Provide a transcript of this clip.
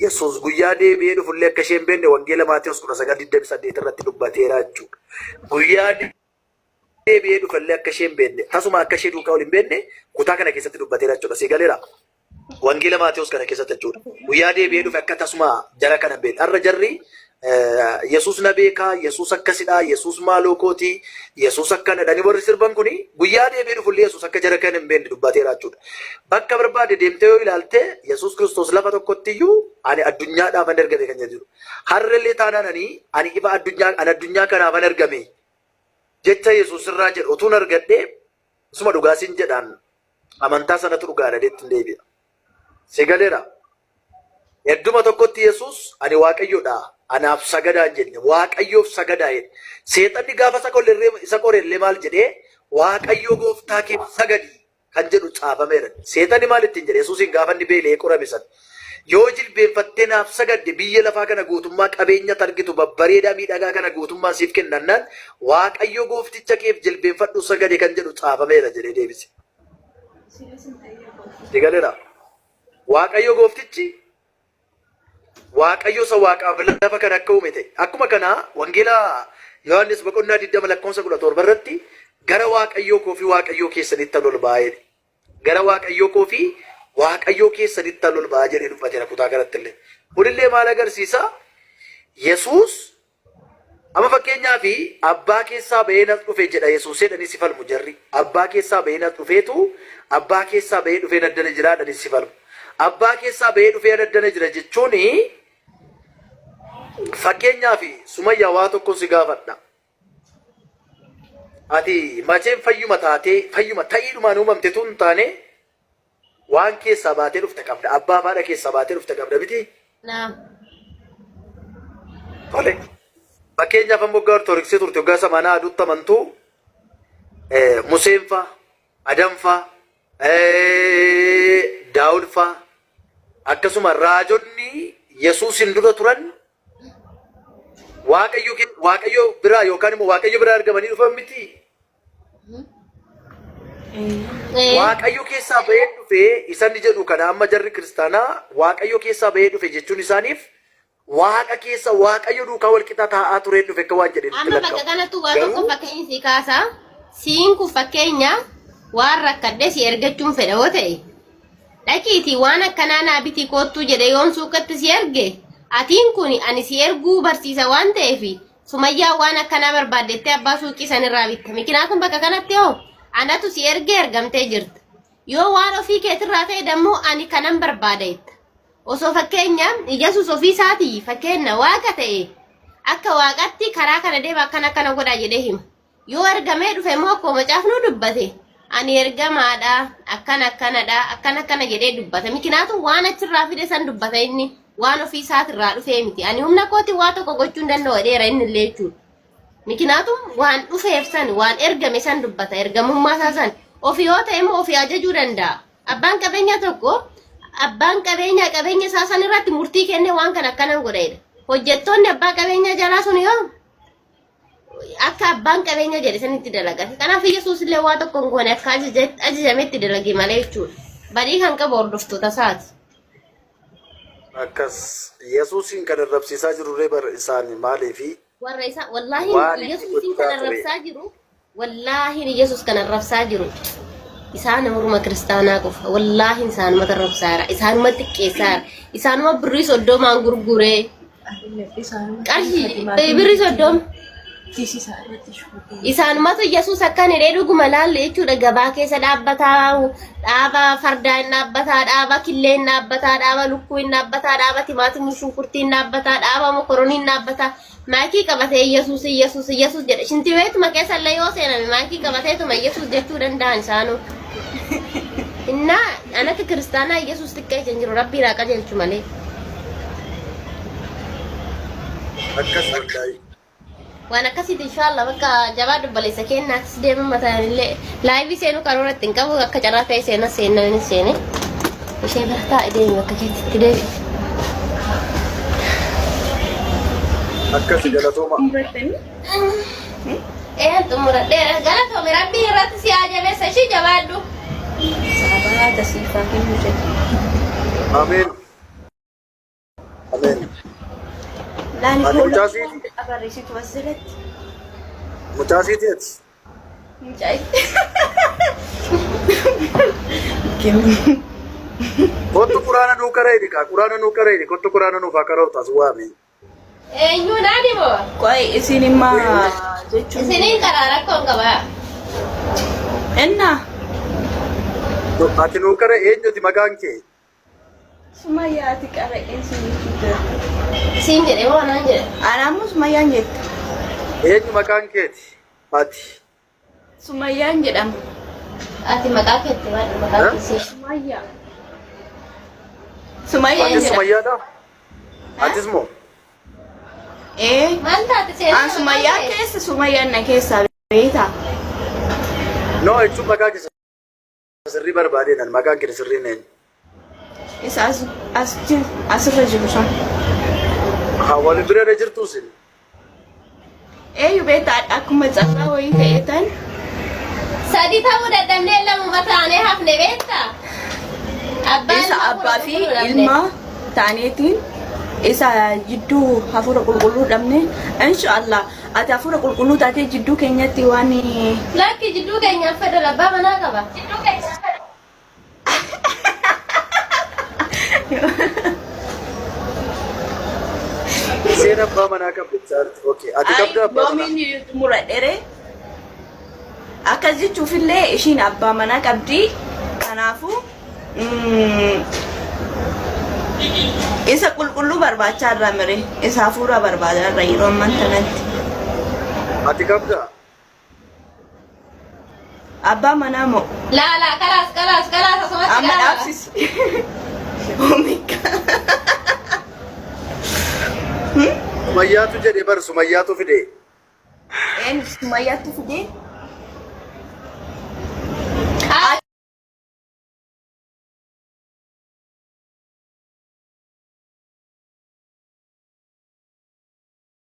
Yesuus guyyaa deebi'ee dhufullee akka ishee hin beekne Wangeela Maatewos 19:28 irratti dubbateera jechuudha. Guyyaa deebi'ee dhufallee akka ishee hin beekne tasuma akka ishee duukaa ol hin beekne kutaa kana keessatti dubbateera jechuudha. Si galeera? Wangeela Maatewos kana keessatti jechuudha. Guyyaa deebi'ee dhufe akka tasuma jara kana hin beekne. Har'a jarri Yesuus na beekaa, Yesuus akkasidha, Yesuus maaloo kooti, Yesuus akkana jedhanii warri sirban kuni guyyaa deebi'ee dhufullee Yesuus akka jara kana hin beekne dubbateera jechuudha. Bakka barbaade deemtee yoo ilaalte Yesuus Kiristoos lafa tokkotti iyyuu ani addunyaadhaafan ergame kan jedhu. Har'allee taanaan ani ani ifa addunyaa ani addunyaa kanaafan ergame jecha Yesuus irraa jedhu utuun argadhee isuma dhugaa siin jedhaan amantaa sanatu dhugaadha jedhee ittiin deebi'a. Si galeera. Hedduma tokkotti Yesuus ani Waaqayyodha anaaf sagadaa hin jenne Waaqayyoof sagadaa jedhe. Seexanni gaafa isa qorellee isa qorellee maal jedhee Waaqayyo gooftaa keef sagadi kan jedhu caafameera. Seexanni maal ittiin jedhe Yesuusiin gaafa inni beela'ee qorame sana. Yoo jilbeenfattee naaf sagadde biyya lafaa kana guutummaa qabeenya argitu babbareedaa miidhagaa kana guutummaa siif kennannaan Waaqayyo goofticha keef jilbeenfadhu sagadi kan jedhu caafameera jedhee deebise. Si galeera. Waaqayyo gooftichi Waaqayyo isa waaqaaf lafa kana akka uume ta'e. Akkuma kana wangeela Yohaannis boqonnaa 20 lakkoofsa 17 irratti gara Waaqayyoo koo fi Waaqayyoo keessanitti ol ba'aa jedhe. Gara Waaqayyoo koo fi Waaqayyoo keessanitti ol ba'aa jedhee dubbateera kutaa kanatti illee. Kunillee maal agarsiisa? Yesuus Amma fakkeenyaaf abbaa keessaa ba'ee nas dhufe jedha Yesuus jedhanii si falmu jarri. Abbaa keessaa ba'ee nas dhufeetu abbaa keessaa ba'ee dhufee naddana jira jedhanii si falmu. Abbaa keessaa ba'ee dhufee naddana jira jechuun fakkeenyaaf Sumayyaa waa tokko si gaafadha. Ati macheen fayyuma taatee fayyuma ta'iidhumaan uumamte tun taane Waan keessaa baatee dhufte qabda. Abbaa fi haadha keessaa baatee dhufte qabda miti? Naam. Tole. Fakkeenyaaf amma waggaa Ortodoksii turte waggaa samaanaa aduutti amantuu Museen faa, Adam faa, Daawud faa akkasuma raajonni Yesuusin dura turan Waaqayyo Waaqayyo biraa yookaan immoo Waaqayyo biraa argamanii dhufan miti. Waaqayyo keessaa bahee dhufe isanni jedhu kana amma jarri kiristaanaa Waaqayyo keessaa bahee dhufe jechuun isaaniif Waaqa keessa Waaqayyo duukaa wal qixa taa'aa turee dhufe akka waan jedhanitti Amma bakka lakkaa'u. kanatti waa tokko Garuu fakkeenya si kaasa. Siin kun fakkeenya waan rakkadhe si ergachuun fedha yoo ta'e dhaqiitii waan akkanaa naa bitii koottuu jedhe yoon suuqatti si erge atiin kun ani si erguu barsiisa waan ta'eef Sumayyaa waan akkanaa barbaaddettee abbaa suuqii sanirraa bitta. Mikinaatuun bakka kanatti hoo anatu si ergee ergamtee jirta. Yoo waan ofii keetirraa ta'e dammoo ani kanan barbaada jetta. Osoo fakkeenya Yesuus ofii isaatii fakkeenya waaqa ta'e akka waaqatti karaa kana deema akkana akkana godhaa jedhee hima. Yoo ergamee dhufe immoo akkuma macaafnuu dubbate ani ergamaadha akkana akkanadha akkana akkana jedhee dubbata. Mikinaatu waan achirraa fide san dubbata inni waan ofii isaatirraa dhufee miti. Ani humna kootiin waa tokko gochuu hin danda'u jedheera inni illee jechuudha. Mikinaatu waan dhufeef san waan ergame san dubbata ergamummaa isaa san ofii yoo ta'e immoo ofii ajajuu danda'a. Abbaan qabeenyaa tokko abbaan qabeenyaa qabeenya isaa san irratti murtii kennee waan kana akkanan godha jedha. Hojjettoonni abbaa qabeenyaa jalaa sun yoo akka abbaan qabeenya jedhe sanitti dalagate. Kanaaf Yesuus illee waa tokko hin goone akka ajajametti dalage malee jechuudha. Badii kan qabu hordoftoota isaati. Akkas Yesuusiin kan arrabsiisaa jirurree bar isaani maaliifi Warra isaa wallaahi waan inni Yesuusiin kan gochaa ture. arrabsaa jiru wallaahi Yesuus kan arrabsaa jiru isaan warruma kiristaanaa qofa wallaahi isaanuma arrabsaa jira isaanuma xiqqeessaa jira isaanuma birrii soddomaan gurguree Qarshii birrii 30. Isaanumatu Yesuus akkan hidhee dhuguma laalle jechuudha gabaa keessa dhaabbataa dhaaba fardaa hin dhaabbataa dhaaba killee hin dhaabbataa dhaaba lukkuu hin dhaabbataa dhaaba timaatimii shunkurtii hin dhaabbataa dhaaba mokoronii hin dhaabbataa maakii qabatee Yesuus Yesuus Yesuus jedha shintibeetuma keessa illee yoo seename maakii qabateetuma Yesuus jechuu danda'an isaanuu. Innaa an akka kiristaanaa Yesuus xiqqeessa hin jiru rabbiin haa qajeelchu malee. Akkas wallaahi. Waan akkasiiti inshaallah bakka jabaa dubbaleessa kennaatis deema mataan illee laayivii seenuu karoora ittiin qabu akka carraa ta'e seena seennan inni seene ishee bira taa'e deemi bakka keetitti deebi. Akkasi galatooma. Ee xumuradheera galatoomi rabbii irratti si haa jabeessa ishii jabaadhu. Sabaata siif haa kennu jedhe. Ameen. Ameen. Laani Ati hoolaa mucaa siiti? barreessitu as jalatti. Mucaa siiti ati? Mucaa Kottu quraana nuu qara'ini kaa quraana nuu qara'ini kottu quraana nuuf haa qara'u taas waami. Eenyuun ani moo? Qoy isin imma jechuun. Isiniin karaa rakkoon qaba. Inna Ati nuu qara eenyuti maqaan kee? Sumayyaa ati qara'een si jechuu jira. Siin jedhe moo anaan jedhe? Anaammoo Sumayyaan jette. Eenyu maqaan keeti? Ati. Sumayyaan jedhama. Ati maqaa keetti maal maqaa Eh? keessi? Sumayyaa. Sumayyaan Atis jedhama. Sumayyaadha? Atis moo? Ee. Maal taate seenaa? An Sumayyaa keessa Sumayyaan na keessaa beektaa? No jechuun maqaa kee sirrii barbaadeen ani maqaan kee sirriin eenyu? Isa as as jiru asirra jiru sun. Haa wal bira irra jirtu isin. Eeyyu beektaa akkuma carraa wayii ta'ee tan Sadi ta'uu dadhabnee lamuma taanee hafne beektaa? Abbaa isa ilma abbaa fi qulqulluu dhabne. ilma taaneetiin isa jidduu hafuura qulqulluu dhabne inshallah ati hafuura qulqulluu taatee jidduu keenyatti waan Lakki jidduu keenyaaf fedhan abbaa manaa qaba. Jidduu keenyaaf fedhan. Isheen abbaa manaa qabdi jaarti. Okay. Ati qabda abbaa manaa? Yoomiin muradhere akkas jechuufillee ishiin abbaa manaa qabdi kanaafuu isa qulqulluu barbaachaa irraa mire isa hafuura barbaadaa irra yeroo ammaan tanatti Ati qabda? Abbaa manaa moo Laa laa kalaas kalaas kalaas asumatti amma dhaaba. dhaabsisi. Oh my God. Sumayyaatu jedhe bar sumayyaatu fide. Eenyu sumayyaatti fidee?